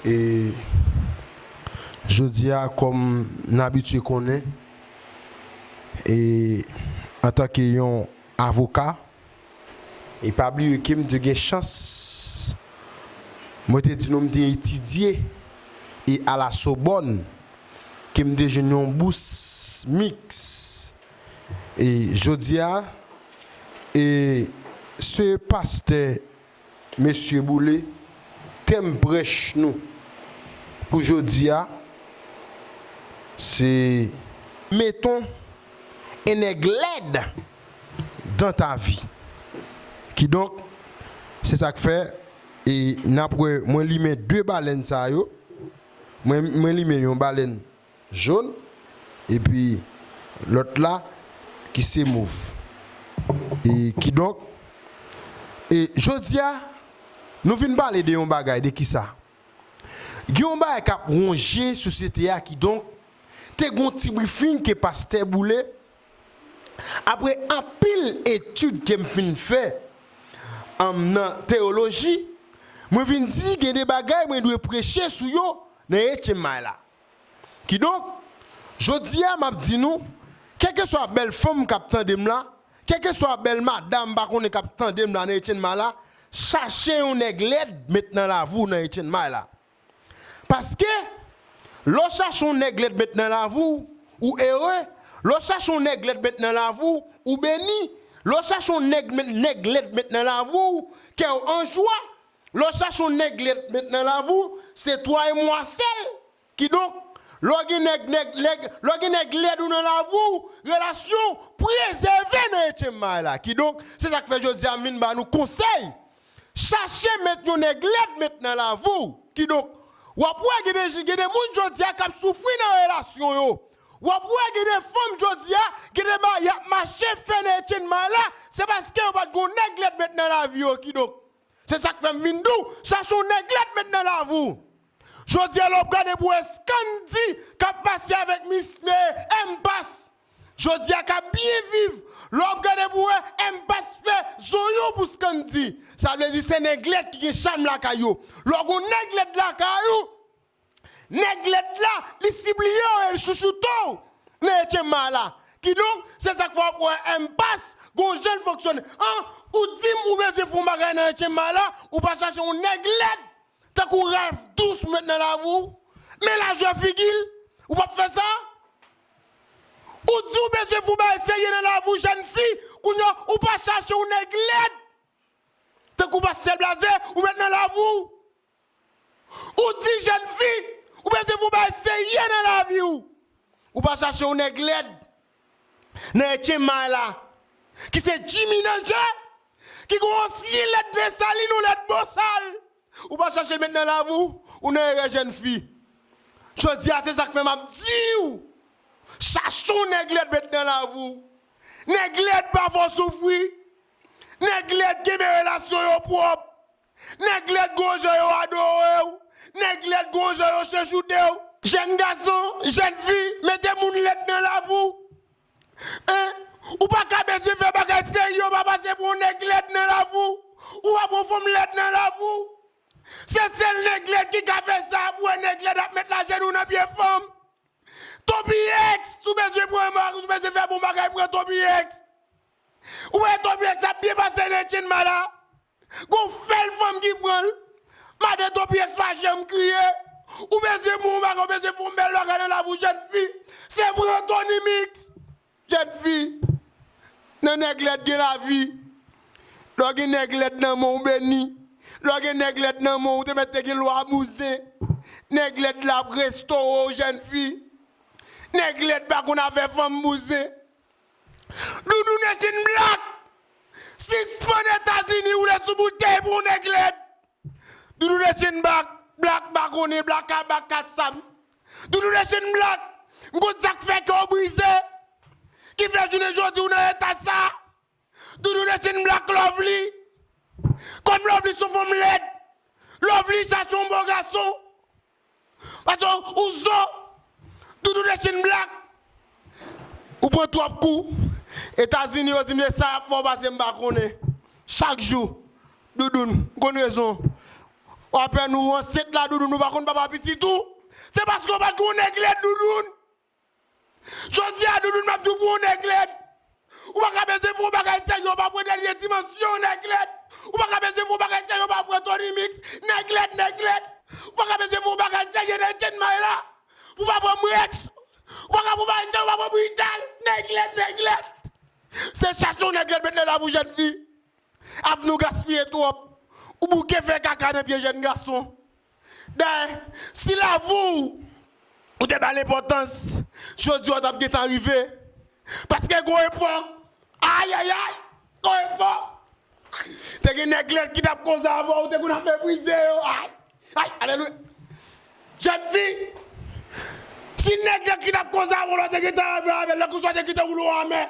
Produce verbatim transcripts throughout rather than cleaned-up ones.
E jodi a, kòm n abitye konnen, e antanke yon avoka, e pa bliye ke m te gen chans, mwen te di nou m te etidye e a la Sorbonne, ke m te jwenn yon bous miks. E jodi a, e se pastè Mesye Boulé, tèm prèch nou pou jodi a, se mettons un nèg lèd dans ta vie. Kidonk, se sa k fè, e n ap wè, mwen limen de balèn sa yo, mwen, mwen limen yon balèn jòn, epi lòt la ki se mov. E kidonk, e jodi a, nou vin pale de yon bagay, de kisa? Gen yon bagay k ap wonje sosyete a, kidonk, te gen yon ti briefing ke pastè Boulé, apre anpil etid ke m fin fè, anm, nan teyoloji, mwen vin di gen de bagay mwen dwe preche sou yo nan H M I la. Kidonk, jodi a, m ap di nou, kèlkeswa bèl fanm k ap tande m la, kèlkeswa bèl madanm, m pa konnen, k ap tande m la nan H M I la, chache yon nèg lèd met nan lavi w nan H M I la. Paske, lè w chache yon nèg lèd met nan lavi w, ou ere. Lè w chache yon nèg lèd met nan lavi w, ou beni. Lè w chache yon nèg, nèg lèd met nan lavi w, kè w an jwa. Lè w chache yon nèg lèd met nan lavi w, se twa e mwa sèl. Kidonk, lè w gen nèg, nèg, nèg, lè w gen nèg lèd ou nan lavi w, relasyon prezève nan H M I la. Kidonk, se sa k fè jodi a m vin ba nou konsèy. Chache met yon nèg lèd met nan lavi w. Kidonk, w ap wè gen de, gen de moun jodi a k ap soufri nan relasyon yo. W ap wè gen de fanm jodi a, gen de bagay y ap mache fè nan H M I la, se paske yo pa t gen yon nèg lèd met nan lavi yo. Kidonk, se sa k fè m vin di w, chache yon nèg lèd met nan lavi w. Jodi a, lè w ap gade pou wè Scandy k ap pase avèk Miss, eh, M-Pass. Jodi a k ap byen viv. Lè w ap gade pou wè, M-Pass fè zonyon pou Scandy. Sa vle di se nèg lèd ki gen cham lakay yo. Lè w gen nèg lèd lakay ou, nèg lèd la, li sibliye w e l chouchoute w nan H M I la. Kidonk, se sa k fè w ap wè M-Pass gon jan l fonksyone. An, ou di m ou bezwen fè yon bagay nan H M I la, ou pa chache yon nèg lèd tankou Ralph Douce ou met nan lavi w, men lajè figi l, ou p ap fè sa? Ou di w bezwen fè yon bagay serye nan lavi w, jèn fi, kounye a, ou pa chache yon nèg lèd tankou pastè Blaze ou met nan lavi w. Ou di jèn fi, ou bezwen fè yon bagay serye nan lavi w. Ou pa chache yon nèg lèd nan H M I la, ki se Jimmy Danger, ki gen yon sye lèd Desalin, yon lèd Bosal. Ou pa chache l met nan lavi w, ou nan erè jèn fi. Jodi a, se sa k fè m ap di w, chache yon nèg lèd met nan lavi w. Nèg lèd pa fè w soufri. Nèg lèd kenbe relasyon yo pwòp. Nèg lèd gon jan yo adore w. Nèg lèd gon jan yo chouchoute w. Jèn gason, jèn fi, mete moun lèd nan lavi w. Hein? Ou pa ka bezwen fè bagay serye, ou pa pase pou yon nèg lèd nan lavi w. Ou pa pou yon fanm lèd nan lavi w. Se sèl nèg lèd ki ka fè sa, pou wè nèg lèd ap met lajenou nan pye fanm. Toby X, ou bezwen pran, ou bezwen fè bon bagay, pran Toby X. Ou wè Toby X ap byen pase nan H M I la. Gon fèl fanm ki pran l. Madan Toby X pa janm kriye. Ou bezwen bon bagay, ou bezwen fè yon bèl bagay nan lavi w, jèn fi. Se pran Tony Mix. Jèn fi, nan nèg lèd gen lavi. Lè w gen nèg lèd nan men w, ou beni. Lè w gen nèg lèd nan men w, ou te mèt te gen lwa bouzen. Nèg lèd la ap restore w, jèn fi. Nèg lèd pa konn afè fanm bouzen. Doudou Nation Black, sispann Etazini woule sou boutèy pou yon nèg lèd. Doudou Nation Black, Black pa konnen, Black a bak kat sam. Doudou Nation Black, m konn sa k fè kè w brize, ki fè jounen jodi w nan eta sa. Doudou Nation Black, Lovely, kòm Lovely se yon fanm lèd, Lovely chache yon bon gason. Paske ou zo, Doudou Nation Black, ou pran twòp kou. Etazini yo di m se sa y ap fè w pase, m pa konnen. Chak jou, Doudoun, m konn rezon. Apèn ou ansent la, Doudoune, ou pa konn papa pitit ou. Se paske w pa t gen yon nèg lèd, Doudoune. Jodi a, Doudoune, m ap di w pou yon nèg lèd. Ou pa ka bezwen fè yon bagay serye, w pa pran Dènye Dimansyon, nèg lèd. Ou pa ka bezwen fè yon bagay serye, w pa pran Tony Mix, nèg lèd, nèg lèd. Ou pa ka bezwen fè yon bagay serye nan Etienne Maël la. Ou pa pran Rex. Ou pa ka pran bagay serye, w pa pran Brital, nèg lèd, nèg lèd. Se chache yon nèg lèd met nan lavi w, jèn fi. Avni w gaspiye twòp. Ou bouke fè kaka nan pye jèn gason. Dayè, si lavi w, ou te ba l enpòtans, jodi a w t ap gentan rive. Paske gon epòk, ayayay, gon epòk, te gen nèg lèd ki t ap koze avè w, ou te konn ap meprize yo. Ay, ay, alelouya. Jèn fi, si nèg lèd ki t ap koze avè w la te gentan avè w, avè l, lè konsa w te kite woulo anmè.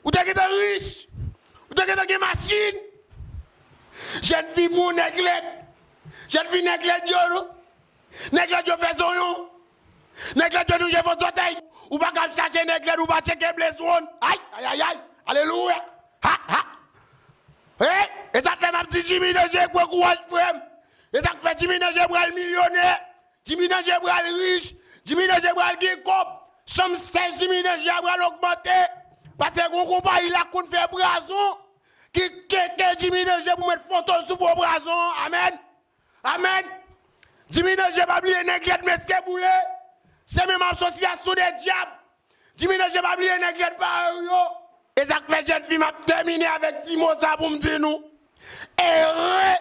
Ou te gentan rich. Ou te gentan gen machin. Jèn fi, pou yon nèg lèd. Jèn fi, nèg lèd yo, nou. Nèg lèd yo fè zonyon. Nèg lèd yo nou je fò zòtèy. Ou pa ka ap chache nèg lèd, ou pa tcheke Blaze One. Ay, ay, ay, ay. Alelouya. Ha, ha. E, e sa k fè m ap di Jimmy Danje pran kouraj, frè m. E sa k fè Jimmy Danje pral milyonè. Jimmy Danje pral rich. Jimmy Danje pral gen kòb. Chanm sèj Jimmy Danje a pral ogmante. Paske gon konpayi la k konn fè brazon ki kenken Jimmy Danje pou met foto l sou po brazon an. Amèn. Amèn. Jimmy Danje pa bliye nèg lèd mesye boule. Se menm asosyasyon de dyab. Jimmy Danje pa bliye nèg lèd parèy ou yo. E sa k fè, jèn fi, m ap tèmine avèk ti mo sa pou m di nou. Heureux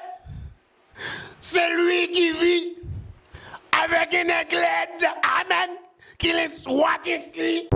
celui qui vit avec un nèg lèd. Amèn. Qu'il en soit ainsi.